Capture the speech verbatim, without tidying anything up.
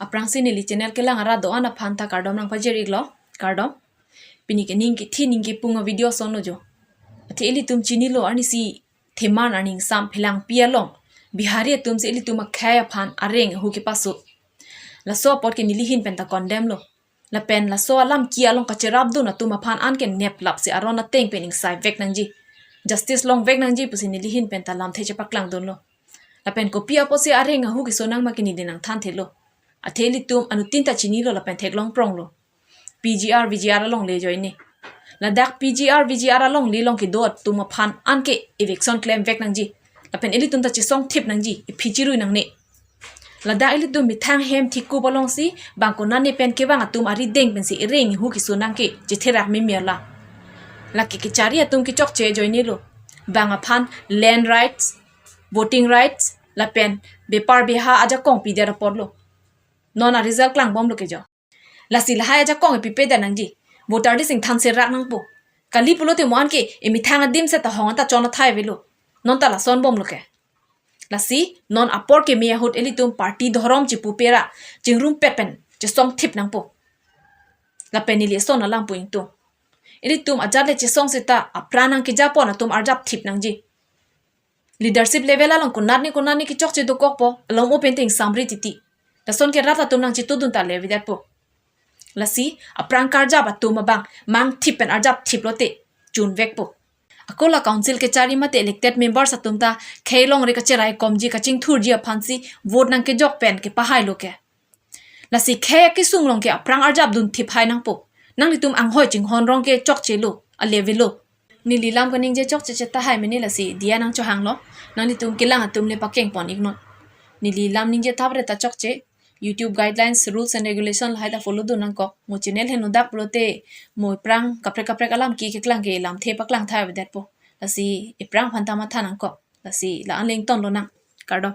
Aphrangsi neli channel kelang arat do-an aphan ta kardom nangpajir iklo, kardom. Pini ke ning kithi ning kipung a-video ason lo jo. Athe ilitum chinilo, arnisi Theman arni ingsam Phelangpi along Bihari atumsi ilitum akhei aphan areng ahu kepaso. Laso apot ke neli ahin pen ta condemn lo. Lapen laso alam ki along kacherapdun atum aphan anke neplapsi aron ateng pen ingsai vek nangji, justice long vek nangji pusi neli ahin pen ta lamthe chepaklangdunlo. Lapen kopi apotsi areng ahu keso nang ma ke neli nangthanthelo. Athe ilitum anuttin ta chinilo lapen theklong pronglo. P G R, V G R alongle ajoine. Ladak P G R, V G R alongle along kedo atum aphan anke eviction klem vek nangji. Lapen ilitum ta chesong thip nangji, ephi chirui nangne. Ladak ilitum methang hem thikup alongsi bang konane pen kevang atum arideng pensi areng ahu keso nang ke chetherak mimi ala. Lake kechari atum kechokche ajoinelo. Bang aphan land rights, voting rights, lapen bepar beha ajakong pidet apotlo. Non a-result klangbomlo ke jo. Lasi lahai ajakong epipedet nangji. Voter list ingthan serak nangpo. Kali pulote mo anke emethang adim seta hong ta chon athai avelo. Non ta lason bomlo ke. Lasi non apor keme ahut ilitum party dhorom chipupera chingrumpet pen chesong thip nangpo. Lapen neli eson alam pu ingtung. Ilitum ajat le chesong seta apran nangkejapon atum arjap thip nangji. Leadership level along konatne konatne kechokche dokokpo, along open te ingsamri titi. Lason ke rat atum nangchetudun ta le avedetpo. Lasi apran karjap atum abang mang thip pen arjap thip lote chun vekpo. Ako la council kechari mate elected members atum ta khei longri kacherai komji kachingthurji aphansi vote nangkejok pen kepahailo ke. Lasi khei akesung along ke apran arjapdun thip hai nangpo. Nanglitum anghoi chinghon rong ke chokchelo, ale avelo. Neli lam kaningje chokche chetahai mene, lasi diya nangchohanglo. Nanglitum kelang atum le pakengpon iknon. Neli lam ningje thapre ta chokche. YouTube guidelines, rules and regulation lahai ta follow dun nangkok. Mo channel heno dak pulote mo aphrang kaprek kaprek alam ki keklang ke lamthe paklang thai avedetpo. Lasi aphrang aphan ta matha nangkok. Lasi la-an le ingtonlonang. Kardom.